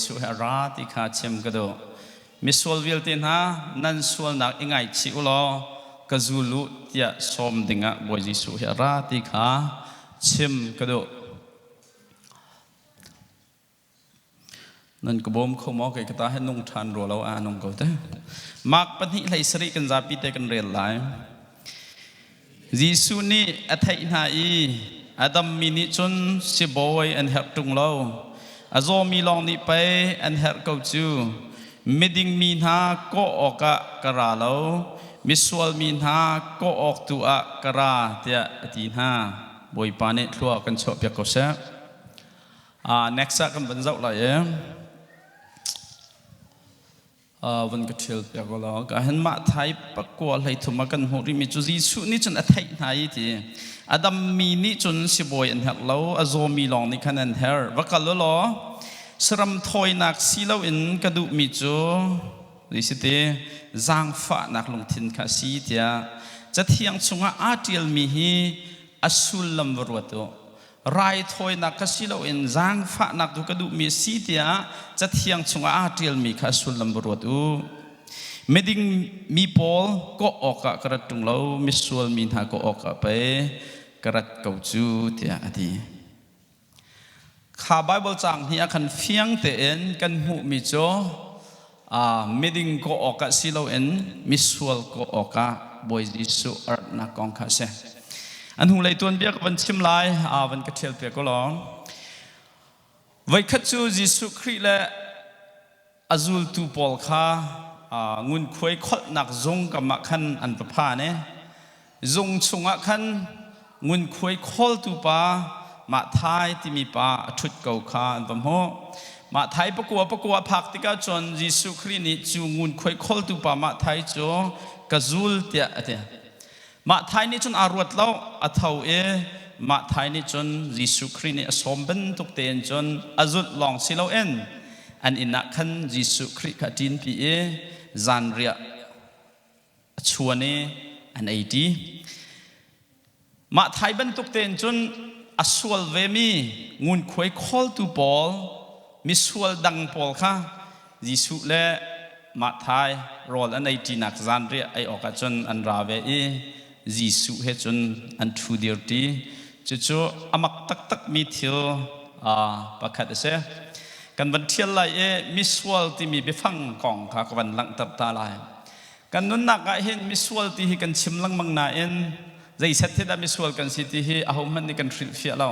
Jesuh he a ra ti kha chim ka duh. Misual vialte hna nan sualnak i ngaichih u law ka zul u tiah sawm dingah Bawi Jesuh hi a ra ti kha chim ka duh. Nan ka bawm kho maw? Kei ka ta he nung ṭhan rua lo a nung ko te. Mark 2 17 kan zapi te kan rel lai. Jesuh nih a theih hna i a dammi nih cun sibawi an herh ṭung lo. A zawmi lawng nih pei an herh ko cu. Miding mi hna kawh awkah ka ra lo, misual mi hna kawh awk tu ah ka ra, tiah a ti hna. Bawipa nih thlua kan chuahpiak ko seh. Next ah kan van zoh lai i van ka ṭhial piak law ka hin mah thai pakua hlei thum ah kan hmuh rihmi cu Jesuh nih cun a theih hna i ti a dammi nih cun sibawi an herh lo, a zawmi lawng nih khan an herh. Va kal u law saram thawinak si loin ka duhmi cu si ti zaangfahnak lungthin kha a si tiah Cathiang chungah aa ṭialmi hi a sullam va ruat u. Raithawinak kha si loin zaangfahnak tu ka duhmi a si tiah Cathiang chungah aa ṭialmi kha a sullam va ruat u. Miding mi pawl kawh awkah ka rat ṭung lo, misual mi hna kawh awkah pei ka rat ko cu tiah a ti. Kha Baibal caang hnih ah khan fiang tein kan hmuhmi cu miding kawh awkah si loin misual kawh awkah Bawi Jesuh a ratnak kong kha a si. An hnulei tuanbia ka van chim lai, van ka ṭhial piak u law. Voikhat cu Jesuh Khrih le a zultu pawl kha ngunkhuai kholhnak zung kam ah khan an va phan i zung chungah khan ngunkhuai khawltu pa Matthai timi pa a ṭhut ko kha an va hmuh. Matthai pakua pakua a phak tikah cun Jesuh Khrih nih cu ngunkhuai khawltu pa Matthai cu ka zul tiah a ti. Matthai nih cun aa ruat lo, a tho i Matthai nih cun Jesuh Khrih nih a sawm bantuk tein cun a zulh lawng si loin an inn ah khan Jesuh Khrih kha a ṭinpi i zanriah a chuan i an ei ṭi. Mah thai bantuk tein cun a sual vemi ngunkhuai khawltu pawl, misual dang pawl kha Jesuh le Matthai rawl an ei ṭinak zanriah ei awkah cun an ra ve i Jesuh he cun an ṭhu dir ṭi. Cucu a mak taktakmi thil pakhat a si. Kan van ṭhial lai i misual timi biafang kong kha ka van langhter ta lai. Kan nunnak ah hin misual ti hi kan chim lengmang nain zeiset hi dah misual kan si ti hi ahohmanh nih kan hrilhfiah lo.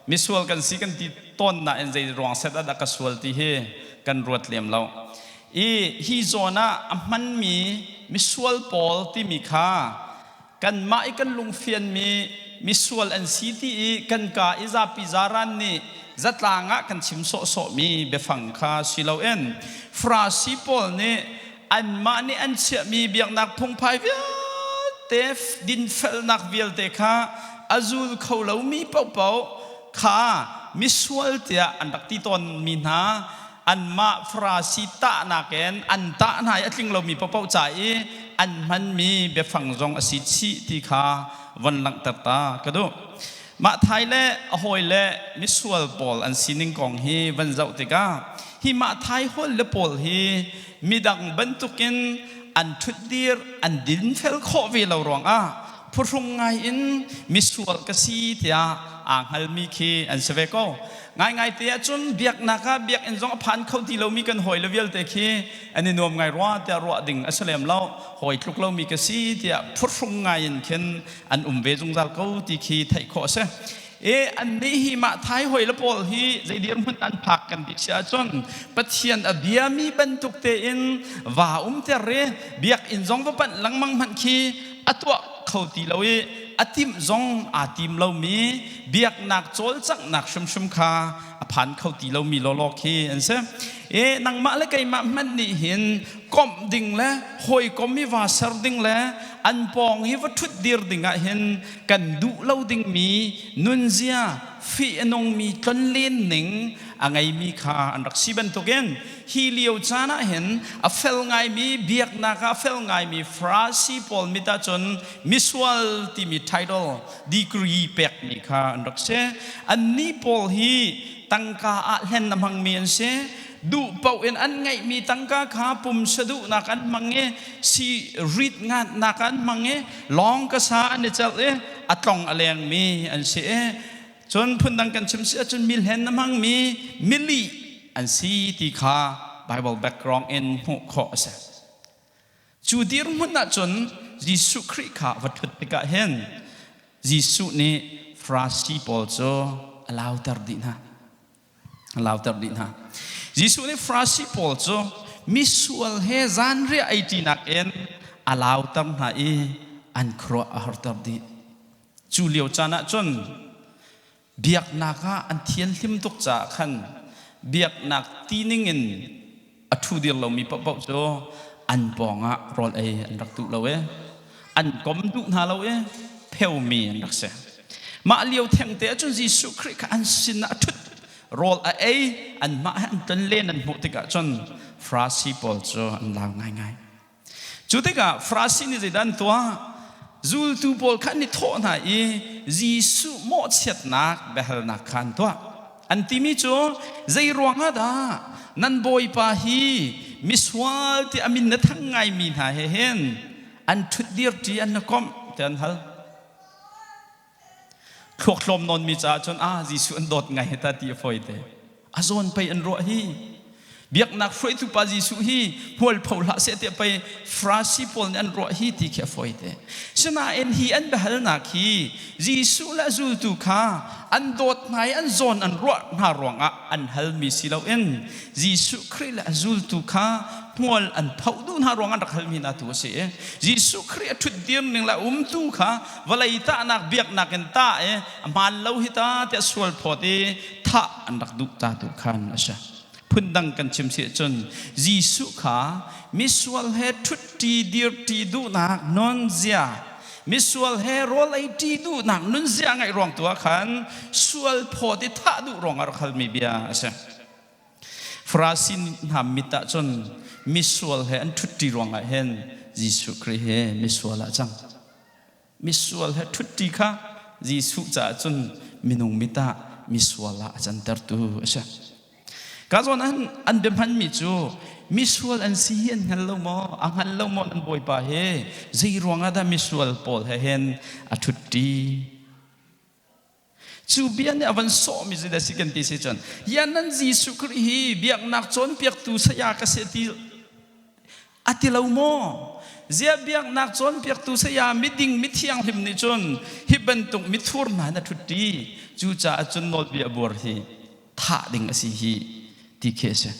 Misual kan si kan ti tawn nain zei ruang set ah dah ka sual ti hi kan ruat lem lo. I hi zawn ah a hmanmi misual pawl timi kha kanmah i kan lungfianmi misual an si ti i kan ka i zapi zaran nih zatlang ah kan chim sawhsawhmi biafang kha si loin Farasi pawl nih anmah nih an chiahmi biaknak phungphai vialte, dinfelnak vialte kha a zul kho lomi paohpaoh kha misual tiah an rak ti tawnmi hna, anmah Farasi tahnak in an tah hna i a tling lomi paohpaoh ca i an hmanmi biafang zong a si chih ti kha von langhter ta ka duh. Mah thai le a hawi le misual pawl an sining kong hi van zoh tikah hi mah thai hawl le pawl hi midang bantukin an ṭhutdir an dinfel khawh ve lo ruangah phuhrung ngai in misual ka si tiah aa hngalmi khi an si ve ko. Ngaingai te ahcun biaknak ah biakinn zong a phan kho ti lomi kan hawi le vialte khi an i nuam ngai rua tiah ruah ding a si lem lo. Hawi tluk lomi ka si tiah phuhrung ngai in khin an um ve zungzal ko ti khi theih khawh a si. E annih hi mah thai hoi le pawl hi zei dirhmun an phak kan ti si ahcun Pathian a biami bantuk tein va um ter i biakinn zong va panh lengmang hmanh khi a tuah kho ti lo i a timh zong aa tim lomi, biaknak cawlcanghnak hrimhrim kha a phan kho ti lomi lawlaw khi an si. E nangmah le keimah hmanh nih hin komh ding le hawikom hi va ser ding le an pawng hi va ṭhut dir ding ah hin kan duh lo dingmi nunzia, fih a nungmi tlonlen ning a ngeimi kha an rak si bantukin hi lio caan ah hin a fel ngaimi, biaknak ah a fel ngaimi Farasi pawl mit ahcun misual timi title, degree pekmi kha an rak si. Annih pawl hi tangka ah hlen a hmangmi an si. Duh paoh in an ngeihmi tangka kha pumsa duhnak an hmang i si rit ngatnak an hmang i lawng ka sa an i celh i a tlong a lengmi an si i cun phundang kan chim si ahcun milhen a hmangmi milih an si ti kha Bible background in hmuh khawh a si. Cu dirhmun ahcun Jesuh Khrih kha va ṭhut tikah hin Jesuh nih Farasi pawl cu a lauter dih hna. A lauter dih hna. Jesuh nih Farasi pawl cu misual he zanriah ei ṭinak in a lauter hna i an khuaruah a harter dih. Cu lio caan ah cun biaknak ah an thianhlim tuk caah khan biaknak tining in a ṭhu dir lomi paohpaoh cu an pawngah rawl ei an rak duh lo i an kom duh hna lo i pheumi an rak si. Mah lio thengte ahcun Jesuh Khrih kha an sinah a ṭhut rawl a ei anmah he an ton len an hmuh tikah cun Farasi pawl cu an lau ngaingai. Cu tikah Farasi nih zeidah an tuah? Zultu pawl kha an i thawh hna i Jesuh mawhchiatnak biahalnak kha an tuah. An timi cu zei ruangah dah nan bawipa hi misual ti a min na thang ngaimi hna he hin an ṭhutdir ṭi an na komh tiah an hal. Thluak tlawm nawnmi caah cun ah Jesuh an dawt ngai hi ta ti a fawi te. A zawn pei an ruah hi. Biaknak hruaitu pa Jesuh hi hmualpho hlah seh tiah pei Farasi pawl nih an ruah hi ti khi a fawi te. Sinain hi an biahalnak hi Jesuh le a zultu kha an dawt hna i an zawn an ruah hna ruangah an halmi si loin Jesuh Khrih le a zultu kha hmual an phoh duh hna ruang an rak halmi hna tu a si i Jesuh Khrih a ṭhutdir ning le a umtu kha vawlei tahnak biaknak in tah i a hmaan lo hi ta tiah sual phawt i thah an rak duh ta tu khan a si. Phundang kan chim si ahcun Jesuh kha misual he ṭhutṭi dirṭi duhnak nunzia misual he rawl ei ṭi duhnak nunzia ngaih ruang tu ah khan sual phawt i thah duh ruang ah rak halmi bia a si. Farasi hna mit ah cun misual he an ṭhutṭi ruangah hin Jesuh Khrih hi misual ah a cang. Misual he ṭhutṭi kha Jesuh caah cun minung mit ah misual ah a cantertu a si. Ka zawn an biahmanmi cu misual an si hi an hngal lo maw? A hngal lo maw nan Bawipa hi? Zei ruangah dah misual pawl he hin a ṭhutṭi? Cu bia nih a van sawhmi zeidah si kan ti si cun ya nan Jesuh Khrih hi biaknak cawnpiaktu saya ka si ti a ti lo maw? Zia biaknak cawnpiaktu saya miding mithianghlim nih cun hi bantuk mithur hna na ṭhutṭi cucaah cun nawlbia buar hi thah ding a si hi ti khi a si.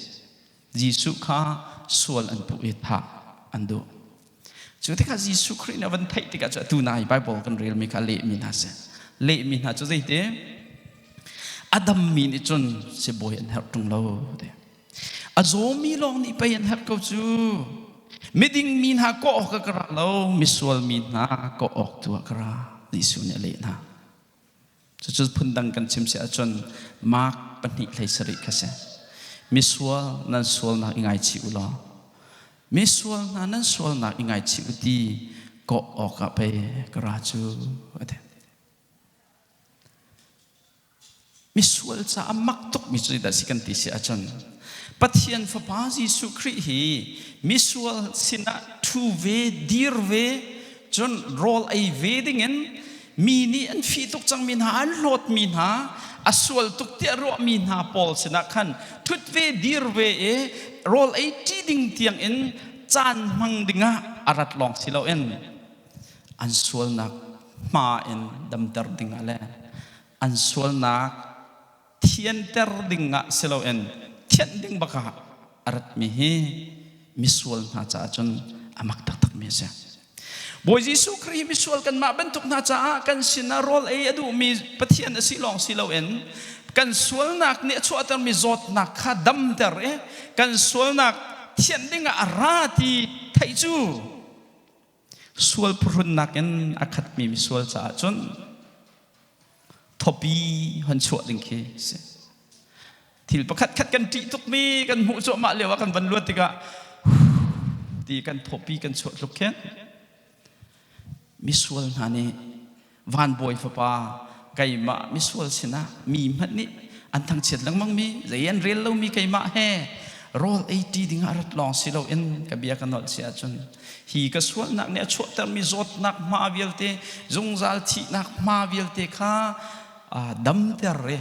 Jesuh kha sual an puh i thah an duh. Cu tikah Jesuh Khrih nih a van theih tikah cu atu nai Bible kan relmi kha lehmi hna si. Lehmi hna cu zeiti? A dammi nih cun sibawi an herh ṭung lo ti. A zawmi lawng nih pei an herh ko cu. Miding mi hna kawh awk ka ra lo, misual mi hna kawh awk tu ah ka ra. Jesuh nih a leh hna. Cucu phundang kan chim si ahcun Mark 2:17 kha si. Misual nan sualnak i ngaichih u law misual hna nan sualnak i ngaichih u ti kawh awkah pei ka ra cu a ti. Misual caah mak tukmi cu zeidah si kan ti si ahcun Pathian Fapa Jesuh Khrih hi misual sinah ṭhu ve, dir ve, cun rawl ei ve dingin mi nih an fih tuk cangmi hna an hlawtmi hna a sual tuk tiah ruahmi hna pawl sinah khan ṭhut ve dir ve i rawl ei ṭi ding tiangin caan hmang dingah a rat lawng si loin an sualnak hma in damter dingah le an sualnak thianter dingah si loin thianh ding bakah a ratmi hi misual hna caah cun a mak taktakmi a si. Bawi Jesuh Khrih hi misual kanmah bantuk hna caah kan sinah rawl ei a duhmi Pathian a si lawng si loin kan sualnak nih a chuahtermi zawtnak kha damter i kan sualnak thianh dingah a ra ti theih cu Sual phuhrunnak in a khatmi misual caah cun thawpi hon chuah ding khi si. Thil pakhat khat kan ṭih tukmi kan hmuh cuahmah lio ah kan van luat tikah ti kan thawpi kan chuah tluk khin misual hna nih van bawi fapa keimah misual sinah mi hmanh nih an thangchiat lengmang mi zei an rel lomi keimah he. Rawl ei ṭi dingah rat lawng si loin ka bia ka nolh si ahcun hi ka sualnak nih a chuahtermi zawtnak hma vialte, zungzal thihnak hma vialte kha damter i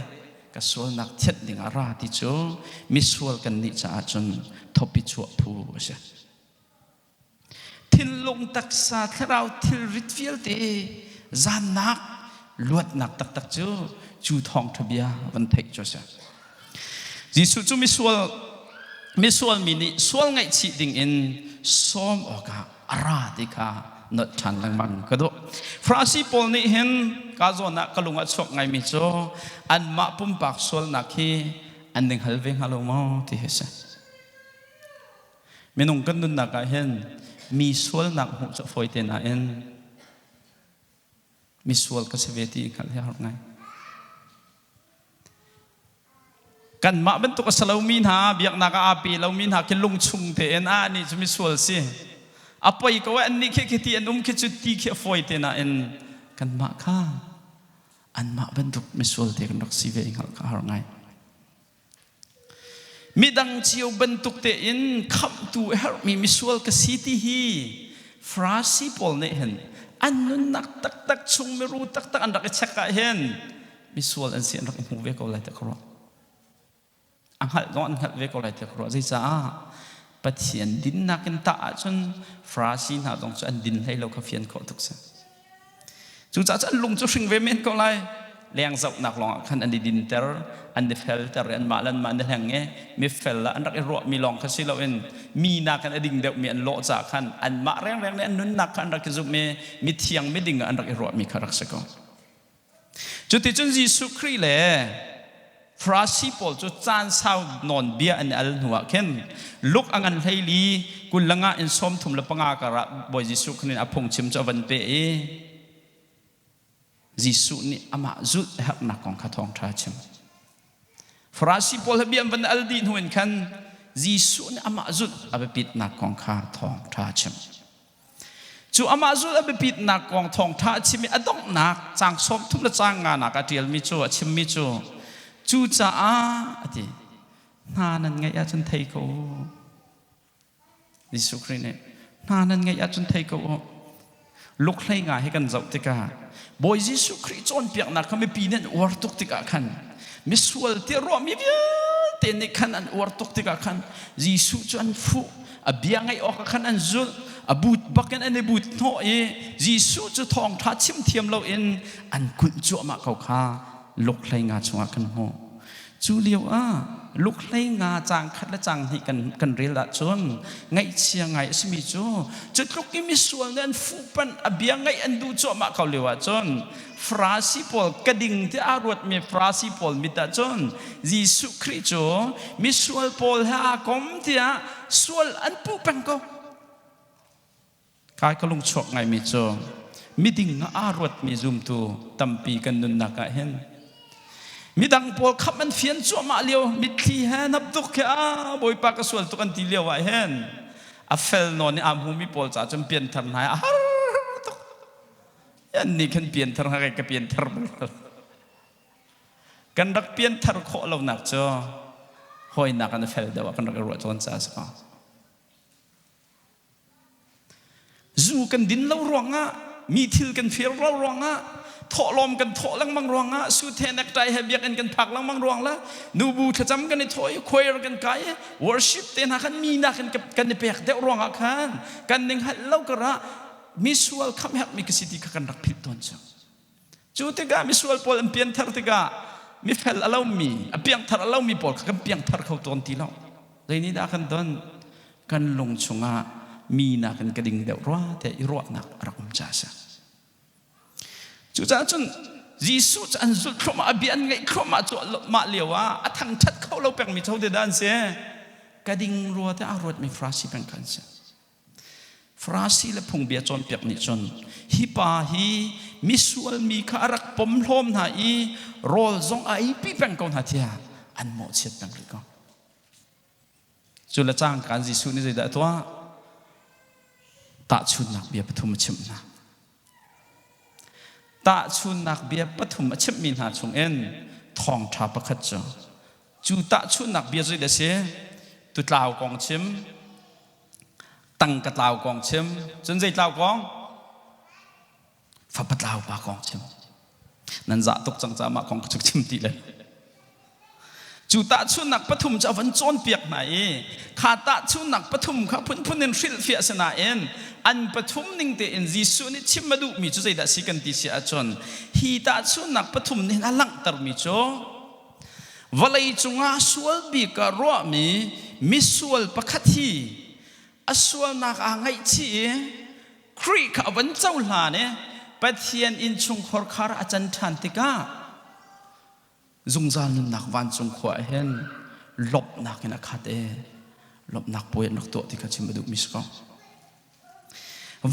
ka sualnak thianh dingah ra ti cu misual kannih caah cun thopi chuah phu a si. Thinlung taksa thlarau thilrit vialte zannak luatnak taktak cu cu thawngṭha bia van theih cu a si. Jesuh cu misual misual mi nih sual ngaihchih dingin sawm awkah a ra ti kha nolh ṭhan lengmang ka duh. Farasi pawl nih hin ka zawn ah ka lung a chuak ngaimi cu anmah pumpak sualnak hi an ning hal ve hnga lo maw ti hi a si. Minung kan nunnak ah hin mi sualnak hmuh cu a fawi te nain misual ka si ve ti hngalh hi a har ngai. Kanmah bantuk a si lomi hna, biaknak ah aa pe lomi hna khi lungchung tein ah nih cu misual si. A poi ko an nih khi khi ti an um khi cu ti khi a fawi te nain kanmah kha anmah bantuk misual te kan rak si ve hngalh kha a har ngai. Midang cio bantuk tein khamhtu a herhmi misual ka si ti hi Farasi pawl nih hin an nunnak taktak chung miru taktak an rak i check ah hin misual an si an rak i hmu ve ko lai ti ka ruah. A hngalh zong an hngalh ve ko lai ti ka ruah. Zeicah Pathian dinnak in tah ahcun Farasi hna zong cu an din hlei lo kha fian khawh tuk si. Cucaah cu an lung cu hring ve men ko lai. Leng zohnak lawngah khan an i dinter, an i felter i anmah le anmah an i hleng i mifel ah an rak i ruahmi lawng kha si loin mi nakin a ding deuhmi an lawh caah khan anmah rengreng nih an nunnak kha an rak i zumh i mithiang miding ah an rak i ruahmi kha rak si ko. Cuticun Jesuh Khrih le Farasi pawl cu caan sau nawn bia an i al hnuah khin Luke a ngan 14 20 nga in 35 karah Bawi Jesuh khan in a phungchim cu a van peh i Jesuh nih amah zulh a herhnak kong kha thawngṭha a chim. Farasi pawl he bia an van al dih hnu in khan Jesuh nih amah zulh a biapitnak kong kha thawngṭha a chim. Cu amah zulh a biapitnak kong thawngṭha a chim i a donghnak caang 30 le caang nganak a ṭialmi cu a chimmi cu cucaah a ti hna nan ngeih ahcun thei ko u. Jesuh Khrih nih hna nan ngeih ahcun thei ko u. Luk hlei nga hi kan zoh tikah Bawi Jesuh Khrih cawnpiaknak kha mipi nih an uar tuk tikah khan misual tiah ruahmi vialte nih khan an uar tuk tikah khan Jesuh cu an fuh a bia ngaih awkah khan an zulh a but bakin an i but hnawh i Jesuh cu thawngṭha chim thiam loin an kulh cuahmah ko kha luk hlei nga chungah kan hmuh cu lio ah luk hlei nga caang khat le caang hnih kan kan rel ahcun ngaihchia ngai a simi cu cu tluk i misual nih an fuhpanh a bia ngaih an duh cuahmah ko lio ahcun Farasi pawl ka ding tiah aa ruatmi Farasi pawl mit ahcun Jesuh Khrih cu misual pawl he aa kom tiah sual an puh peng ko. Kai ka lungchuak ngaimi cu miding ah aa ruatmi zumtu tampi kan nunnak ah hin midang pawl khamh an fian cuahmah lio mitthli he hnapduk he a bawipa ka sual tuk an ti lio ah hin a fel nawn i aa hmumi pawl caah cun pianthar hna a har tuk an nih khan pianthar hnga ka pianthar bal kan rak pianthar khawh lonak cu hawinak an fel deuh ah kan rak i ruah tawn caah a si ko zu kan din lo ruangah mi thil kan fir lo ruangah thawhlawm kan thawh lengmang ruangah suit he necktie he biakinn kan phak lengmang ruang le nubu thlacam kan i thawh i choir kan kai i worship te hna khan mi nakin kan i pek deuh ruangah khan kan ning halh lo karah misual khamh herhmi ka si ti kha kan rak philh tawn cu. Cu tikah misual pawl an pianthar tikah mifel a lomi, a piangthar a lomi pawl kha kan piangthar kho tawn ti lo. Zei nih dah kan don? Kan lung chungah mi nakin ka ding deuh rua tiah i ruahnak a rak um ca a si. Cucaah cun Jesuh cu an zulh thluahmah, a bia an ngaih thluahmah cu mah lio ah a thangṭhat kho lo pengmi cho te dah an si. Ka ding rua tiah aa ruatmi Farasi peng kha an si. Farasi le phungbia cawnpiak nih cun hi pa hi misual mi kha a rak pomhlawm hna i rawl zong a eipi peng ko hna tiah an mawhchiat peng rih ko. Cu le cangka Jesuh nih zeidah a tuah? Tahchunhnak bia pathum a chimh hna. Tahchunhnak bia pathum a chimhmi hna chungin thawngṭha pakhat cu cu tahchunhnak bia zei dah a si? Tutlau kong chim, tangka tlau kong chim, cun zei tlau kong? Fapa tlau pa kong chim. Nan zah tuk cang caah mah kong ka chim ti le. Cu tahchunhnak pathum cu a van cawnpiak hna i kha tahchunhnak pathum kha phunphun in hrilhfiah si nain an pathum ning tein Jesuh nih chim a duhmi cu zeidah a si kan ti si ahcun hi tahchunhnak pathum nih a langhtermi cu vawlei cungah sual bik ah ruahmi misual pakhat hi a sualnak aa ngaihchih i Khrih kha a van cohlan i Pathian innchungkhar khar a can ṭhan tikah zungzal nunnak vancung khua ah hin lawmhnak in a khat i lawmhnak puai an rak tuah ti kha chim a duhmi si ko.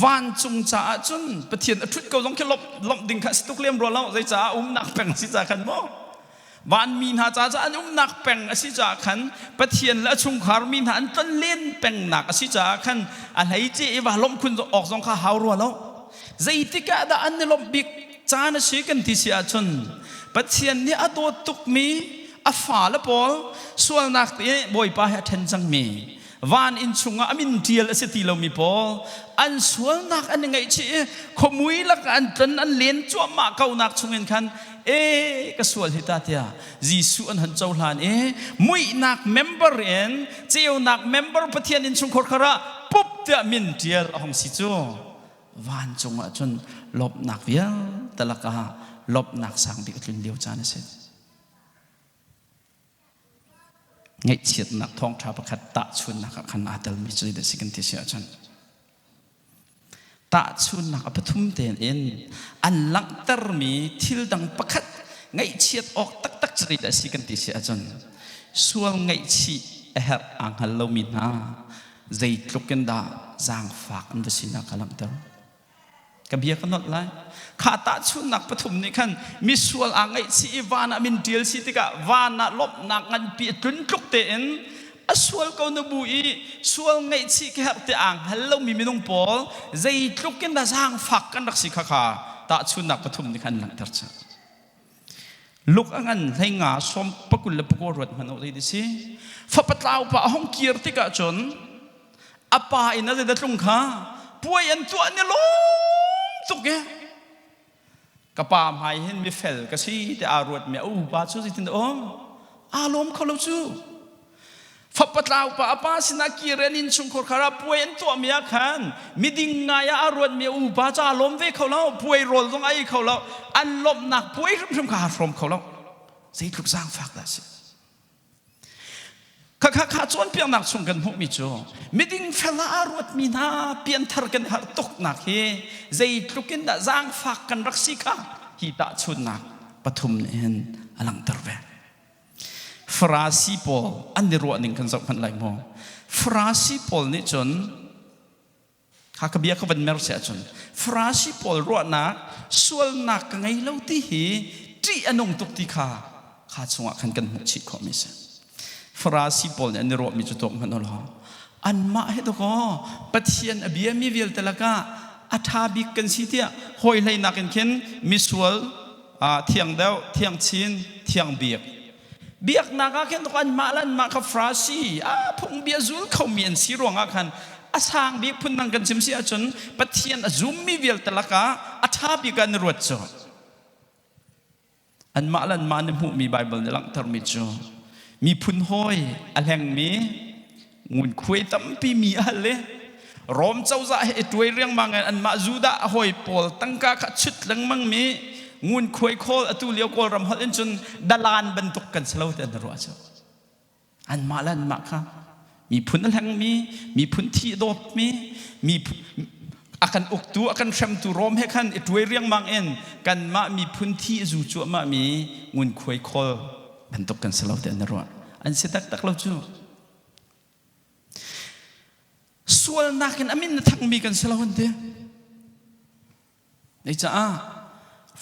Vancung caah cun Pathian a ṭhut ko zong khi lawmh ding kha a si tuk lem rua lo zeicaah umnak peng a si caah khan maw vanmi hna caah cun an umnak peng a si caah khan Pathian le a chungkhar mi hna an tlonlen pengnak a si caah khan a hleice i va lawmh khun awk zong kha hau rua lo. Zeitik ah dah an i lawmh bik caan a si kan ti si ahcun Pathian nih a dawt tukmi a fale pawl sualnak te Bawipa he a ṭhen cangmi van inn chungah a min ṭial a si ti lomi pawl an sualnak an i ngaihchih i khuamui lakah an tlon an len cuahmah ko nak chungin khan e ka sual hi ta tiah Jesuh an han cohlan i muihnak member in ceunak member Pathian innchungkhar khar ah pup tiah min ṭial a hong si cu vancung ah cun lawmhnak vialte lakah lawmhnak sang bik a tlun lio caan a si. Ngaihchiatnak thawngṭha pakhat tahchunnak ah khan aa telmi cu zeidah si kan ti si ahcun tahchunnak a pathum tein in an langhtermi thil dang pakhat ngaihchiat awk taktak cu zeidah si kan ti si ahcun sual ngaihchih a herh aa hngal lomi hna zeitluk in dah zaangfak an va sinak a langhter. Ka bia ka nolh lai. Kha tahchunhnak pathum nih khan misual aa ngaihchih i van ah min ṭial si tikah van ah lawmhnak nganpi a tlun tluk tein a sual ko na bu i sual ngaihchih ka herh ti aa hngal lomi minung pawl zeitluk in dah zaangfak kan rak si kha kha tahchunhnak pathum nih khan an langhter cang. Luk a ngan hlei nga sawm pakul le pakua ruat hmanh u zei ti si. Fapa tlau pa a hong kir tikah cun a pa in a zeidah tlung kha puai an tuah ni lawm tuk e. Ka pa hmai hin mifel ka si ti aa ruat mi a upa cu zeitin dah um? Aa lawm kho lo cu. Fapa tlaupa a pa sinah kir an innchungkhar khar ah puai an tuahmi ah khan miding ngai ah a ruatmi a upa ca lawm ve kho lo, puai rawl zong a ei kho lo, an lawmhnak puai hrimhrim kha aa hrawm kho lo. Zeitluk zaangfak dah a si. Khakha kha cawnpiaknak chung kan hmuhmi cu miding fel ah aa ruatmi hna pianthar kan har tuknak hi zeitluk in dah zaangfak kan rak si kha hi tahchunnak pathum nih hin a langhter ve. Farasi pawl an i ruahning kan zoh hmanh lai maw? Farasi pawl nih cun kha ka bia ka van mer si ahcun Farasi pawl ruahnak sualnak ka ngei lo ti hi ṭih a nung tuk ti kha kha chungah khan kan hmuh chih khawhmi a si. Farasi pawl nih an i ruahmi cu tuak hmanh u law anmah he dakaw Pathian a biami vialte lakah a ṭha bik kan si tiah hawi hleinak in khin misual thiang deuh, thiang chin, thiang bik. Biaknak ah khin anmah le anmah kha Farasi a phungbia zul khomi an si ruangah khan a sang bik phun dang kan chim si ahcun Pathian a zummi vialte lakah a ṭha bik ah an i ruat cu. Anmah le anmah nih hmuhmi Baibal nih langhtermi cu miphun hawi a hlengmi ngunkhuai tampi mi a hal i Rom cozah he i tuai riangmang in anmah Judah a hawi pawl tangka kha chut lengmang mi ngunkhuai khawl atu lio Kawlram holh in cun dalan bantuk kan si lo ti an ruah cu. Anmah le anmah kha miphun a hlengmi, miphun thi a dawtmi, miphun a kan uktu, a kan hremtu Rom he khan i tuai riangmang in kanmah miphun thi a zu cuahmah mi ngunkhuai khawl bantuk kan si lo ti an ruah. An si taktak lo cu. Sualnak in a min a thangmi kan si lo an ti. Caah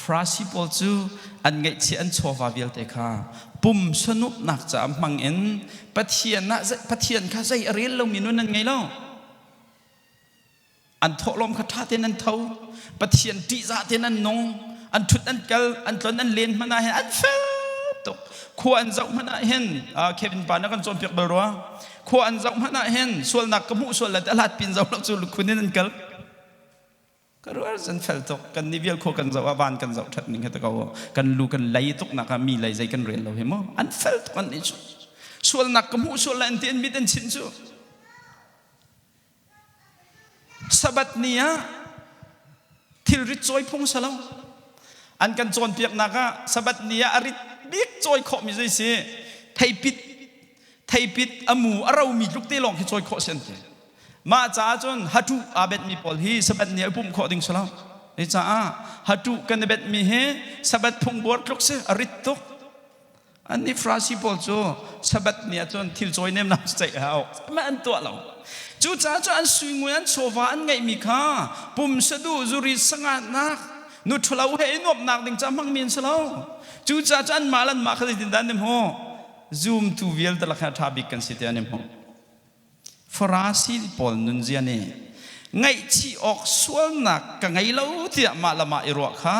Farasi pawl cu an ngaihchih an chawva vialte kha pum sanupnak caah hmang in Pathian ah Pathian kha zei a rel lomi nun an ngei lo. An thawhlawm kha ṭha tein an tho. Pathian ṭihzah tein an nung. An ṭhut an kal, an tlon an len hmanh ah hin an fel tuk. Khua an zoh hmanh ah hin Kevin pa na kan cawnpiak bal rua. Khua an zoh hmanh ah hin sualnak ka hmuh sual le a hlat pin zoh lo cu lukhun in an kal. Ka rual zan fel tuk. Kan nih vial khua kan zoh ah van kan zoh ṭhat ning he ta ko. Kan lu kan lei tuk nak ah mi lei zei kan rel lo hi mu. An fel tuk an nih cu. Sualnak ka hmuh sual le an ti an mit an chinh cu. Sabbath ni ah thilrit cawi phung si lo. An kan cawnpiaknak ah Sabbath ni ah a rit bik cawi khawhmi zei si theipit theipit a mu a romi tluk te lawng khi cawi khawh si an ti. Mah caah cun hatu aa betmi pawl hi Sabbath ni ah i pumh khawh ding si lo. Hi caah hatu kan i betmi hi Sabbath phung buar tluk si a rit tuk. Annih Farasi pawl cu Sabbath ni ah cun thil cawi nemnam ceih a hau. Mah an tuah lo. Cucaah cu an suingun an chawva an ngeihmi kha pumsaduh zuri sangatnak nu ṭhalo he i nuamhnak ding ca hmangmi an si lo. Cucaah cu anmah le anmah kha zeitindah an i hmuh? Zumtu vialte lakah ṭha bik kan si tiah an i hmuh. Farasi pawl nunzia nih ngaihchih awk sualnak ka ngei lo tiah mah le mah i ruah kha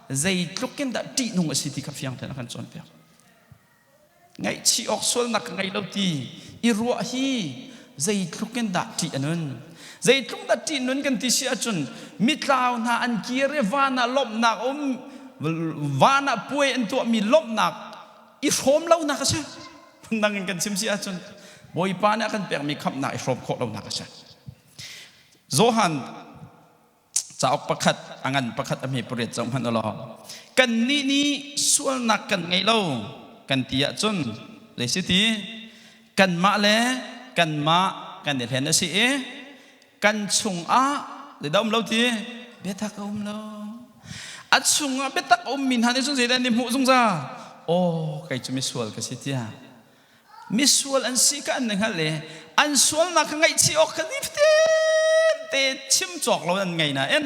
zeitluk in dah ṭihnung a si ti kha fiang tein a kan cawnpiak. Ngaihchih awk sualnak ka ngei lo ti i ruah hi zeitluk in dah ṭih a nun. Zeitluk dah ṭih nun kan ti si ahcun mitlau hna an kir i van ah lawmhnak um van ah puai an tuahmi lawmhnak i hrawm lonak a si. Phundang in kan chim si ahcun Bawipa nih a kan pekmi khamhnak i hrawm khawh lonak a si. Johan cauk pakhat a ngan pakhat a hme pariat zoh hmanh ulaw kannih nih sualnak kan ngei lo kan ti ahcun zei si ti kanmah le kanmah kan i hlen a si i kan chungah zeidah um lo ti biatak a um lo a chungah biatak a ummi hna nih cun zeidah an i hmuh zungzal aw kei cu misual ka si tiah misual an si ka an hngalh i an sualnak kha ngaihchih awk kha nifatin te chim cawk lo an ngei nain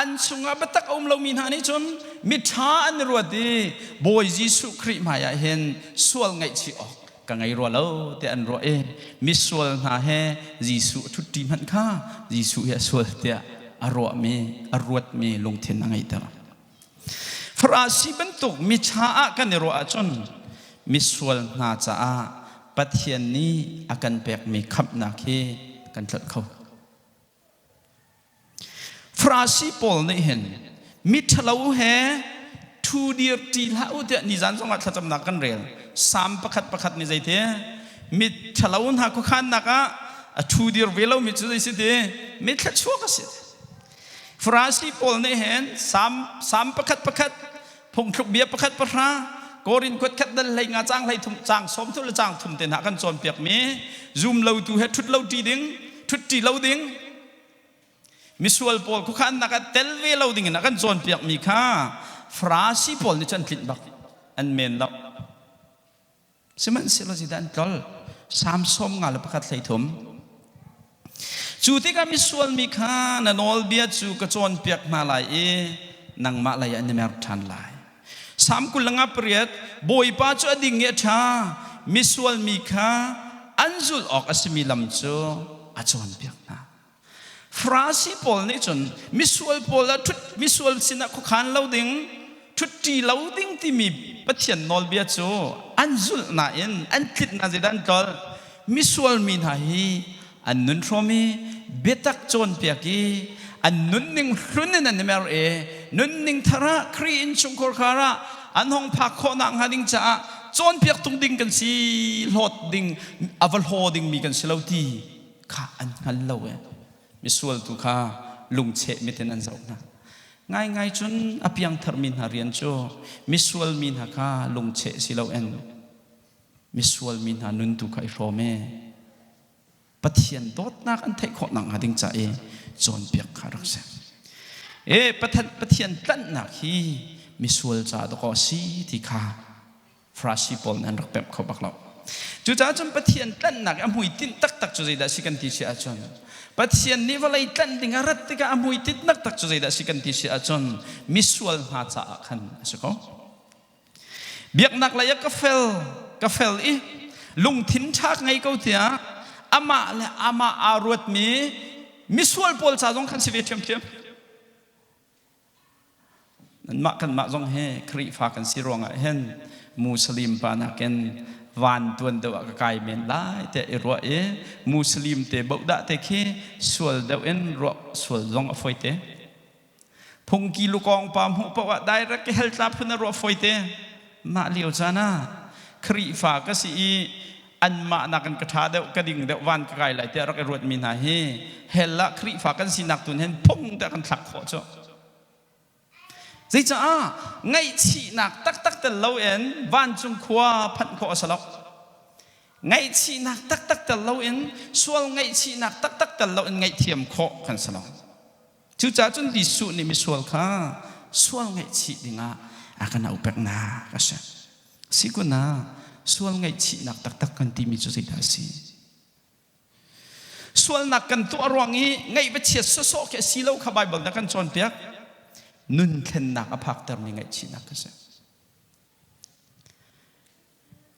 an chungah biatak a um lomi hna nih cun miṭha an i ruat i Bawi Jesuh Khrih hmaiah hin sual ngaihchih awk ka ngei rua lo tiah an ruah i misual hna he Jesuh a ṭhutṭi hmanh kha Jesuh hi a sual tiah a ruahmi a ruatmi lungthin a ngeihter. Farasi bantuk miṭha ah kan i ruah ahcun misual hna caah Pathian nih a kan pekmi khamhnak hi kan tlolh kho. Farasi pawl nih hin miṭhalo he ṭhu dir ṭi hlah u tiah nizan zongah thlacamnak kan rel. Salm pakhat pakhat nih zeiti miṭhalo hna khuakhannak ah a ṭhu dir ve lomi cu zei si ti mithluachuak a si. Farasi pawl nih hin Salm Salm pakhat pakhat phungthluk bia pakhat pahra Korin khuat khat dal hlei nga cang hlei thum cang sawm thum le cang thum te hna kan cawnpiak mi zum lo tu he ṭhut lo ṭi ding ṭhut ṭi lo ding misual pawl khuakhannak ah tel ve lo ding in a kan cawnpiak mi kha Farasi pawl nih cun an tlinh bak an men lo Sihmanhsehlaw zeidah an tlol? Salm 51 hleithum. Cu tikah misual mi kha na nawlbia cu ka cawnpiak hna lai i nangmah lei ah an i mer ṭhan lai. Salm 28 Bawipa cu a ding i a ṭha, misual mi kha an zulh awk a simi lam cu a cawnpiak hna. Farasi pawl nih cun misual pawl ah ṭhut misual sinah khuakhan lo ding, ṭhutṭi lo ding timi Pathian nawlbia cu an zulh nain an tlinh na zeidah an tlol. Misual mi hna hi an nun hrawm i biatak cawnpiak i an nunning hlun in an i mer i nunning thar ah Khrih innchungkhar khar ah an hong phak khawh nakhnga ding caah cawnpiak tung ding kan si hlawt ding a va hlaw dingmi kan si lo ti kha an hngal lo e misual tu kha lungcheh mit in an zoh hna ngaingai cun a piangthar mi hna rian cu misual mi hna kha lungcheh si loin misual mi hna nun tu kha i hrawm e Pathian dawtnak an theih khawh nakhnga ding ca i cawnpiak kha rak si e Pathian tlanhnak hi misual ca dawkaw a si ti kha Farasi pawl nih an rak pemh kho bak lo. Cucaah cun Pathian tlanhnak i a hmuitinh taktak cu zeidah a si kan ti si ahcun Pathian nih vawlei tlanh ding a rat tikah a hmuitinh taktak cu zeidah a si kan ti si ahcun misual hna caah khan a si ko. Biaknak lei ah ka fel ka fel i lungthin ṭha ka ngei ko tiah amah le amah aa ruatmi misual pawl ca zong khan si ve ṭhiamṭhiam. Nanmah kanmah zong hi Khrihfa kan si ruangah hin Muslim pa nakin Van tuan deuh ah ka kai men lai tiah i ruah i Muslim te bohdah te khi sual deuh in ruah sual zong a fawi te. Phungki lukawng pa hmuh paoh ah direct hell tla phun a ruah fawi te. Mah lio caan ah Khrihfa ka si i anmah nakin ka ṭha deuh ka ding deuh van ka kai lai tiah rak i ruatmi hna hi hell ah Khrihfa kan sinak tun hin phung tiah kan thlak khawh cu. Zeicah ngaihchihnak taktak tel loin vancung khua phanh khawh a si lo. Ngaihchihnak taktak tel loin sual ngaihchihnak taktak tel loin ngaihthiam khawh kan si lo. Cucaah cun Jesuh nih misual kha sual ngaihchih dingah a kan auh peknak a si. Sikun ah sual ngaihchihnak taktak kan timi cu zeidah a si? Sualnak kan tuah ruang i ngaih va chiat sawsawh khi a si lo kha Baibal nih a kan cawnpiak. Nun thlennak a phaktermi ngaihchihnak a si.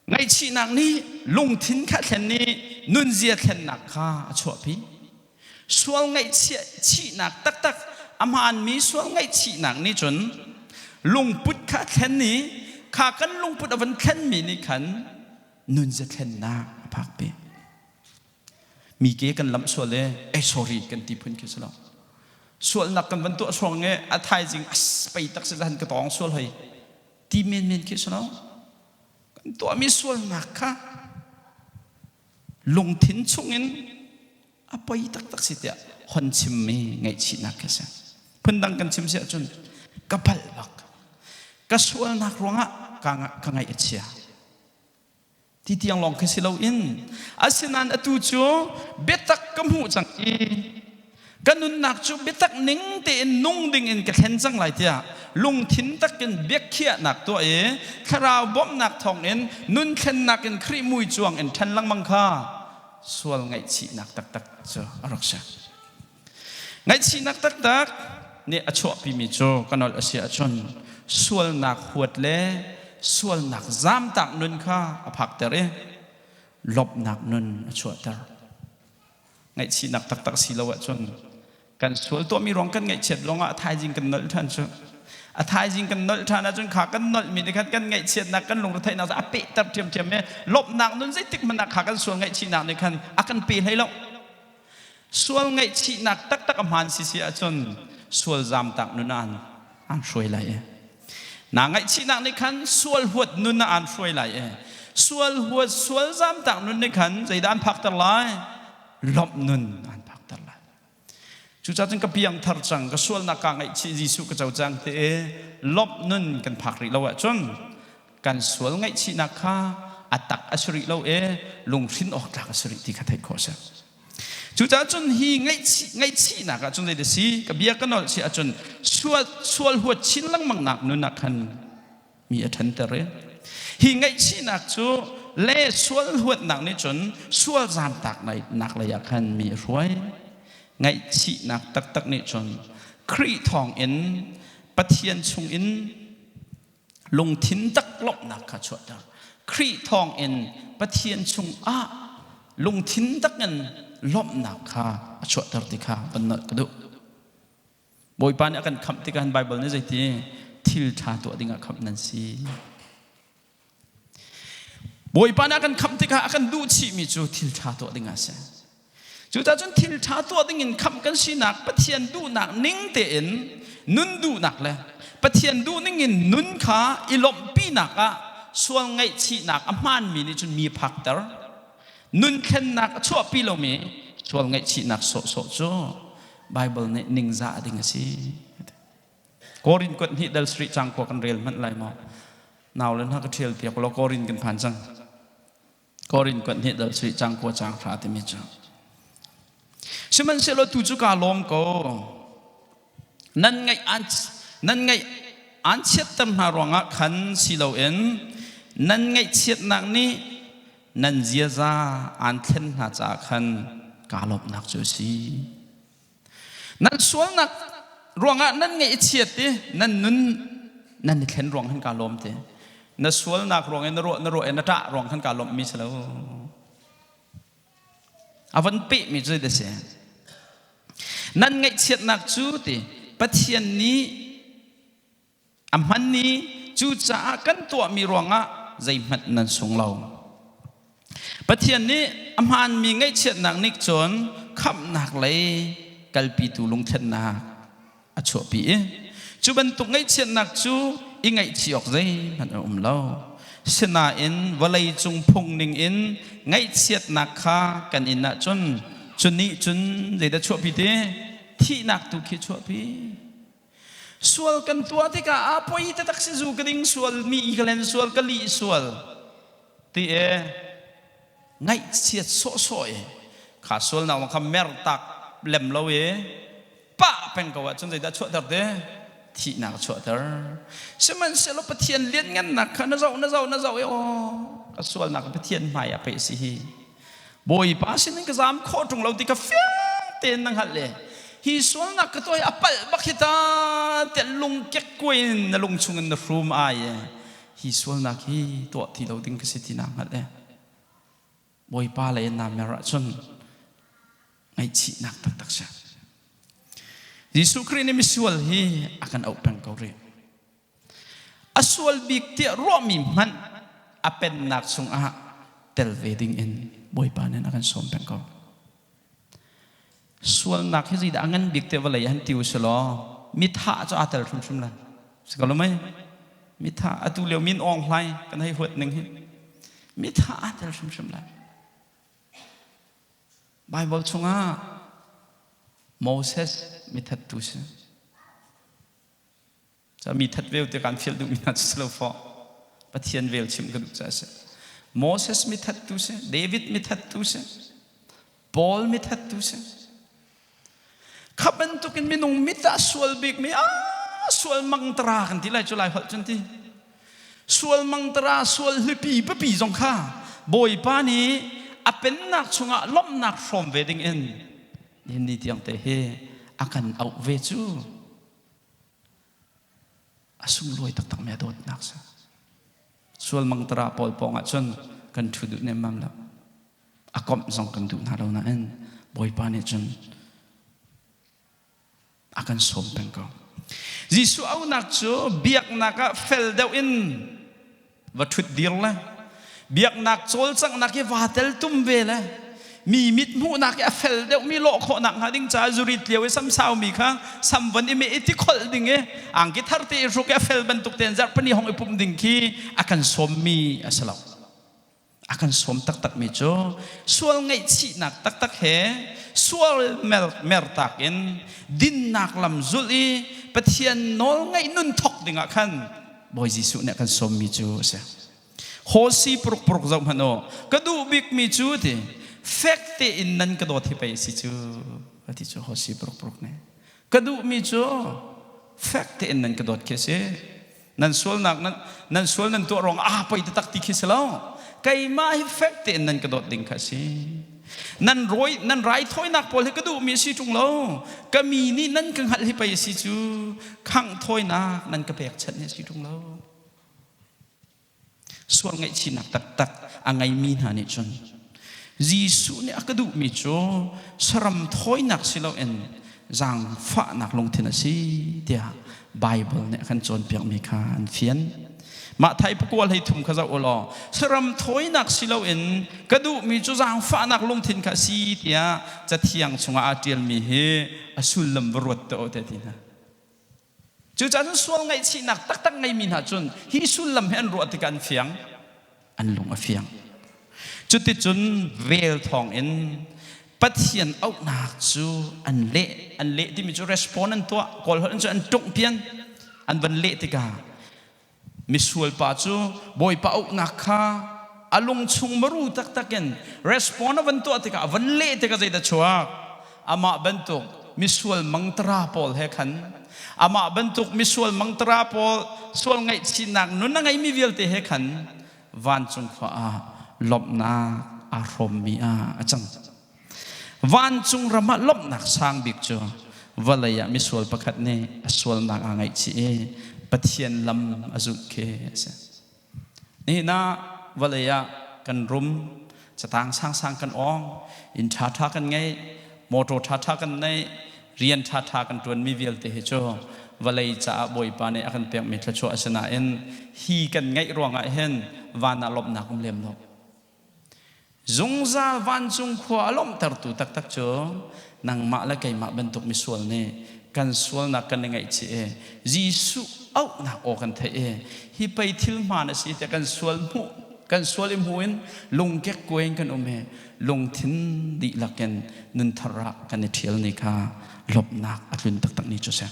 Ngaihchihnak nih lungthin kha thlen i nunzia thlennak kha a chuahpi. Sual ngaihchihnak taktak a hmaanmi sual ngaihchihnak nih cun lungput kha thlen i kha kan lungput a van thlenmi nih khan nunzia thlennak a phakpi. Mi ke kan lamh sual e, ei sorry kan ti phun khi si lo. Sualnak kan van tuah suang e, a thaizing as pei tak si han ka tawng sual hoi ti men men khi si lo. Kan tuahmi sualnak kha lungthin chungin a poi taktak si tiah hon chimmi ngaihchihnak khi si. Phundang kan chim si ahcun ka palh bak. Ka sualnak ruangah ka ngaih a chia. Ti tiang lawng khi si loin asinain atu cu biatak ka hmuh cang i ka nunnak cu biatak ning tein nung ding in ka thlen cang lai tiah lungthin takin biakhiahnak tuah i thlarau bawmhnak thawngin nun thlennak in Khrih mui cuang in ṭhen lengmang kha sual ngaihchihnak taktak cu a rak si. Ngaihchihnak taktak nih a chuahpimi cu ka nolh a si ahcun sualnak huat le sualnak zamtak nun kha a phakter i lawmhnak nun a chuahter. Ngaihchihnak taktak si lo ahcun kan sual tuahmi ruang kan ngaihchiat lawngah a thaizing kan nolh ṭhan cu. A thaizing kan nolh ṭhan ahcun kha kan nolhmi nih khan kan ngaihchiatnak kan lungretheihnak cu a pehter ṭhiamṭhiam i lawmhnak nun zeitik hmanh ah kha kan sual ngaihchihnak nih khan a kan pe hlei lo. Sual ngaihchihnak taktak a hmaan sisi ahcun sual zamtak nun ah an hruai lai i na ngaihchihnak nih khan sual huat nun ah an hruai lai i sual huat sual zamtak nun nih khan zeidah an phakter lai? Lawmh nun an phakter lai. Cucaah cun ka piang thar cang, ka sualnak kaa ngaihchih Jesuh ka co cang ti i lawmh nun kan phak rih lo ahcun kan sual ngaihchihnak kha a tak a si rih lo i lunghrin awk tlak a si rih ti kha theih khawh a si. Cucaah cun hi ngaihchihnak ah cun zei a si ka bia ka nolh si ahcun sual sual huat chin lengmang nak nun ah khan mi a ṭhanter i hi ngaihchihnak cu le sual huatnak nih cun sual zaamtak nak lei ah khan mi a hruai. Ngaihchihnak taktak nih cun Khrih thawngin Pathian chungin lungthin tak lawmhnak kha chuahter. Khrih thawngin Pathian chungah lungthin takin lawmhnak kha a chuahter ti kha van nolh ka duh. Bawipa nih a kan khamh tikah Baibal nih zeiti thil ṭha tuah dingah khamh nan si. Bawipa nih a kan khamh tikah a kan duh chihmi cu thil ṭha tuah ding ah a si. Cucaah cun thil ṭha tuah ding in khamh kan sinak Pathian duhnak ning tein nun duhnak le Pathian duhning in nun kha i lawmhpinak ah sual ngaihchihnak a hmaanmi nih cun mi phakter. Nun thlennak a chuahpi lomi sual ngaihchihnak sawhsawh cu Baibal nih ningzah ding a si. Korin kuat hnih dal sarih cang khua kan rel hmanh lai maw? Nau le hna ka ṭhial piak law Korin kan phan cang. Korin kuat hnih dal sarih cang khua cang hra timi cu. Sihmanhsehlaw tu cu kaa lawm ko. Nan ngaih an nan ngaih an chiatter hna ruangah khan si loin nan ngaihchiatnak nih nan ziaza aan thlen hna caah khan kaa lawmhnak cu a si. Nan sualnak ruangah nan ngaih a chiat i nan nun nan i thlen ruang khan kaa lawm ti. Na sualnak ruang i na ruah na ruah i na ṭah ruang khan kaa lawmhmi si lo. A van pehmi cu zeidah si? Nan ngaihchiatnak cu ti Pathian nih a hman i cucaah kan tuahmi ruangah zeihmanh nan sung lo. Pathian nih a hmaanmi ngaihchiatnak nih cun khamhnak lei kalpitu lungthlennak a chuahpi i cu bantuk ngaihchiatnak cu i ngaihchih awk zeihmanh a um lo. Sinain vawlei cung phung ningin ngaihchiatnak kha kan in ahcun cu nih cun zeidah chuahpi ti? Thihnak tu khi chuahpi. Sual kan tuah tikah a poi taktak si zu ka ding sual, mi i ka len sual, ka lih sual ti e ngaihchiat sawhsawh i kha sualnak kha mertak lem lo i pah peng ko ahcun zeidah chuahter te? Thihnak a chuahter. Sihmanhsehlaw Pathian lianngannak kha na zoh na zoh na zoh i aw ka sualnak Pathian hmai ah pei si hi. Bawipa sinin ka zaam khawh ṭung lo ti kha fiang tein na hngalh le hi sualnak ka tuah hi a palh bak hi ta tiah lung kekkuai in na lung chungin na hrum ai i hi sualnak hi tuah ti lo ding ka si ti naa hngalh e. Bawipa lei in naa mer ahcun ngaihchihnak taktak si. Jesuh Khrih nih misual hi a kan auh peng ko rih. A sual bik tiah ruahmi hmanh a pennak chungah tel ve ding in Bawipa nih a kan sawm peng ko. Sualnak hi zeidah a ngan bik tiah vawlei han ti u selaw mithah cu aa tel hrimhrim lai. Si ko lo mei? Mithah atu lio min awng hlai kan hei huat ning hi. Mithah aa tel hrimhrim lai. Baibal chungah Moses mithattu si. Ca mi that veu te kan fial duhmi hna cu si lo fawh. Pathian vel chim ka duh ca si. Moses mithattu si, David mithattu si, Paul mithattu si. Kha bantukin minung mit ah sual bikmi a sual mangtara kan ti lai cu lai holh cun ti. Sual mangtara sual hlipi pipi zong kha Bawipa nih a pennak chungah lawmhnak hrawm ve ding in nihin ni tiang te hi a kan auh ve cu a sunglawi taktakmi a dawtnak si. Sual mangtara pawl pawng ah cun kan ṭhu duh nemmam lo. A komh zong kan duh hna lo nain Bawipa nih cun a kan sawm peng ko. Jesuh auhnak cu biaknak ah fel deuh in va ṭhut dir le biaknak cawlcanghnak hi vaa tel tum ve le mi mit hmuhnak i a fel deuhmi lawh khawhnak hnga ding caah zurit lio i samsaumi kha sam von i meh i tikholh ding i angki thar te i hruk i a fel bantuk tein zarhpini hong i pumh ding khi a kan sawmmi a si lo. A kan sawm taktakmi cu sual ngaihchihnak taktak he sual mertak in dinnak lam zulh i Pathian nawl ngaih nun thawk dingah khan Bawi Jesuh nih a kan sawmmi cu a si. Hawsi puruk puruk zoh hmanh u. Ka duh bikmi cu ti fek tein nan ka dawt hi pei a si cu a ti cu hawsi puruk puruk nih. Ka duhmi cu fek tein nan ka dawt khi a si. Nan sualnak nan nan sual nan tuah ruang ah poi taktak ti khi si lo. Keimah hi fek tein nan ka dawt ding kha a si. Nan rawi nan raithawinak pawl hi ka duhmi a si ṭung lo. Ka mi nih nan ka hngalh hi pei a si cu khangh thawinak nan ka pekchanh hi a si ṭung lo. Sual ngaihchihnak taktak a ngeimi hna nih cun Jesuh nih a ka duhmi cu saram thawinak si loin zaangfahnak lungthin a si tiah Baibal nih a kan cawnpiakmi kha an fian. Mah thai pakua hlei thum kha zoh u law saram thawinak si loin ka duhmi cu zaangfahnak lungthin kha a si tiah Cathiang chungah aa ṭialmi hi a sullam va ruat tuah u te ti hna. Cucaah cun sual ngaihchihnak taktak ngeimi hna cun hi sullam hi an ruah tikah an fiang, an lung a fiang. Cuticun vel thawngin Pathian auhnak cu an leh, an leh timi cu respond an tuah, Kawl holh in cun an ṭungh pian, an van leh tikah misual pa cu Bawipa auhnak kha a lung chung maru taktak in respond a van tuah tikah a van leh tikah zeidah chuak? Amah bantuk misual mangtara pawl he khan amah bantuk misual mangtara pawl sual ngaihchihnak nun a ngeimi vialte he khan vancung khua ah lawmhnak aa hrawmmi ah a cang. Vancung ram ah lawmhnak sang bik cu vawlei ah misual pakhat nih a sualnak aa ngaihchih i Pathian lam a zulh khi a si. Nihin ah vawlei ah kan rum, catang sangsang kan awng, inn ṭhaṭha kan ngei, mawṭaw ṭhaṭha kan nei, rian ṭhaṭha kan ṭuanmi vialte hi cu vawlei caah Bawipa nih a kan pekmi thluachuah a si nain hi kan ngeih ruangah hin van ah lawmhnak um lem lo. Zungzal vancung khua a lawmhtertu taktak cu nangmah le keimah bantuk misual nih kan sualnak kan i ngaihchih i Jesuh auhnak aw kan theih i hi pei thil hmaan a si tiah kan sual hmuh kan sual i hmu in lungkek kuai in kan um i lungthin dihlak in nunthar ah kan i ṭhial ni kha lawmhnak a tlun taktak ni cu a si.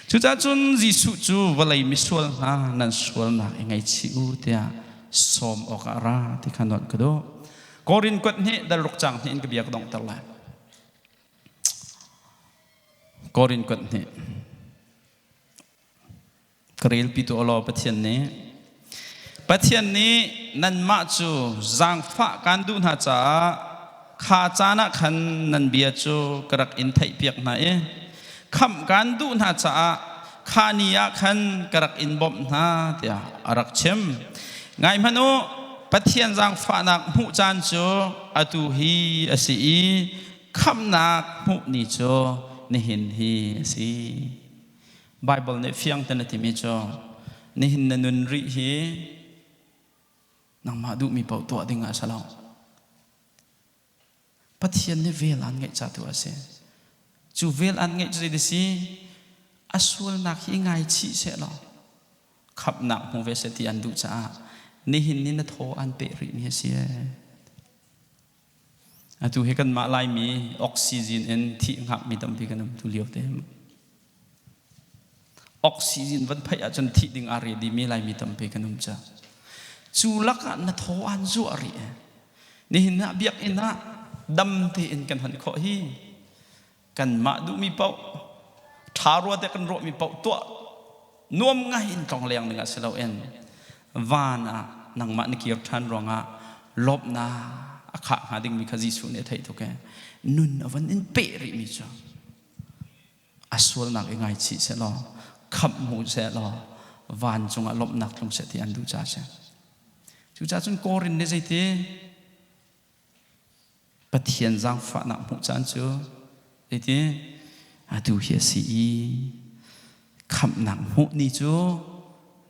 Cucaah cun Jesuh cu vawlei misual hna nan sualnak i ngaihchih u tiah sawm awkah a ra ti kha nolh ka duh. Korin kuat hnih dal ruk caang hnih in ka bia ka donghter lai. Korin kuat hnih. Ka relpi tu law Pathian nih Pathian nih nanmah cu zaangfah kaan duh hna caah kha caan ah khan nan bia cu ka rak in theihpiak hna i khamh kaan duh hna caah kha ni ah khan ka rak in bawmh hna tiah a rak chim. Ngai hmanh u, Pathian zaangfahnak hmuh caan cu atu hi a si i khamhnak hmuh ni cu nihin hi a si. Baibal nih fiang ten a timi cu nihin na nun rih hi nangmah duhmi paoh tuah ding ah a si lo. Pathian nih vel aan ngeih ca tu a si. Cu vel aan ngeih cu zei si? A sualnak hi ngaichih seh law khamhnak hmu ve seh ti an duh caah nihin ni na thaw aan peh rih mi a si. Atu hi kanmah Laimi oxygen in thih hngakmi tampi kan um tu lio te. Oxygen van phaih ahcun thih ding aa ready mi Laimi tampi kan um ca. Cu lakah na thaw aan zuah rih. Nihin ah biakinn ah dam tein kan hon khawh hi kanmah duhmi paoh ṭha rua te kan ruahmi paoh tuah nuam ngai in tlong leng ding ah si loin van ah nangmah na kir ṭhan ruangah lawmhnak a khah hnga dingmi kha Jesuh nih a theih tuk e nun a van in peh rihmi cu a sualnak i ngaichih seh law khamh hmu seh law vancung ah lawmhnak tlung seh ti an duh caah a si. Cucaah cun Korin nih zeiti Pathian zaangfahnak hmuh caan cu zeiti atu hi a si i khamhnak hmuh ni cu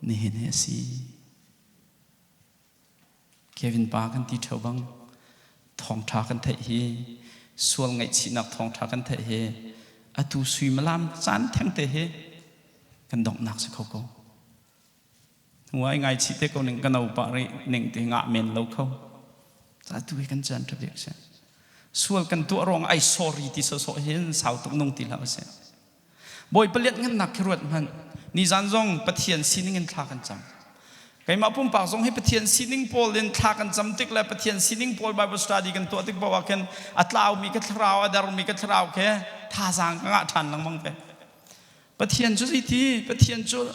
nihin hi a si. Kevin pa kan ti ṭheo bang thawngṭha kan theih hi sual ngaihchihnak thawngṭha kan theih hi atu suimilam caan thengte hi kan donghnak si kho ko. Hnuai ngaichih te ko ning ka no pah rih ning ti ngah men lo kho. Atu hi kan caan ṭha bik si. Sual kan tuah ruang ai sorry ti sawsawh hin sau tuk nung ti hlah usih. Bawipa lianhngannak khi ruat hmanh. Nizan zong Pathian sining in thla kan cam. Keimah pumpak zong hi Pathian sining pawl in thla kan cam tik le Pathian sining pawl Bible study kan tuah tik paoh ah khin a tlaumi ka thlarau, a dermi ka thlarau khi thazaang ka ngah ṭhan lengmang ve. Pathian cu zeiti? Pathian cu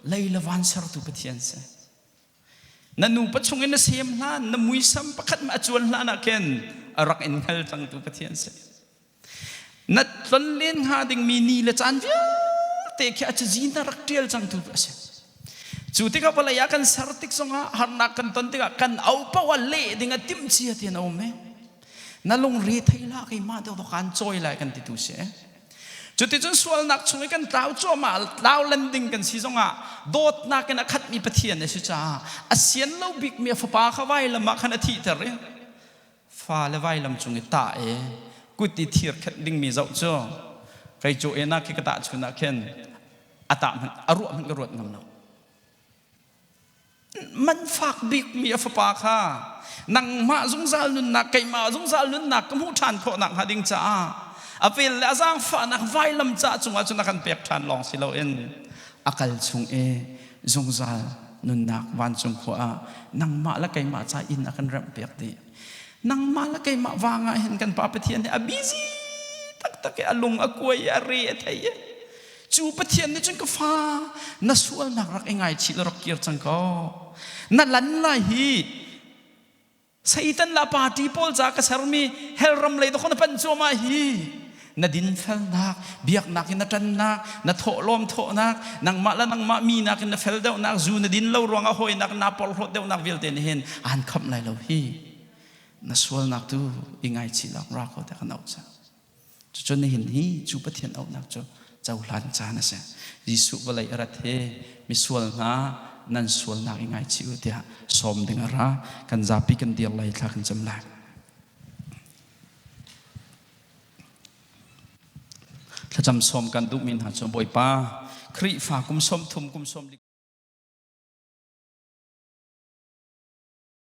lei le van sertu Pathian si. Na nupa chung in na sem hlan, na muisam pakhat ma a cuan hlan ah khin a rak in hngal cangtu Pathian si. Na tlonlen hnga dingmi ni le caan vialte khi a cazi na rak ṭial cangtu a si. Cu tikah vawlei ah kan ser tik zongah harnak kan ton tikah kan au paoh ah leh ding a timh cia ti an um i na lungre thei hlah keimah deuh kaan cawi lai kan titu si. Cuticun sualnak chung i kan tlau cuahmah tlau len ding kan si zongah dawtnak in a khatmi Pathian a si caah a sian lo bikmi a fapa kha vailam ah khan a thihter i fale vailam cung i tah i kut i thir khenh dingmi zoh cu kei cu enak khi ka tahchun ah khin a tah hmanh a ruah hmanh ka ruat ngam lo. Man fak bikmi a fapa kha nangmah zungzal nunnak keimah zungzal nunnak ka hmuh ṭhan khawh nakhnga ding caah a vel le a zaangfahnak vailam ca cungah cun a kan pek ṭhan lawng si loin a kal chung i zungzal nunnak vancung khua ah nangmah le keimah ca inn a kan remhpiak dih. Nangmah le keimah vang ah hin kan Pa Pathian hi a busy taktak i a lung a kuai i a re a thei i cu Pathian nih cun ka fa na sualnak rak i ngaichih law rak kir cang ko na lan lai hi Satan la party pawl ca ka sermi hell ram lei dawk na pan cuahmah hi na dinfelnak biaknak in na ṭannak na thawhlawm thawhnak nangmah le nangmah mi nakin na fel deuhnak zu na din lo ruangah hawinak naa porhlawt deuhnak vialte nih hin aan khamh lai lo hi na sualnak tu i ngaichih lak ra ko tiah kan auh cang cucun nihin hi cu Pathian auhnak cu cohlan caan a si Jesuh vawlei a rat hi misual hna Nan sualnak i ngaichih u tiah sawm ding a ra. Kan zapi kan dir lai, thla kan cam lai. Thlacam sawm kan duhmi hna cu Bawipa, Khrihfa kum 30 kum 40.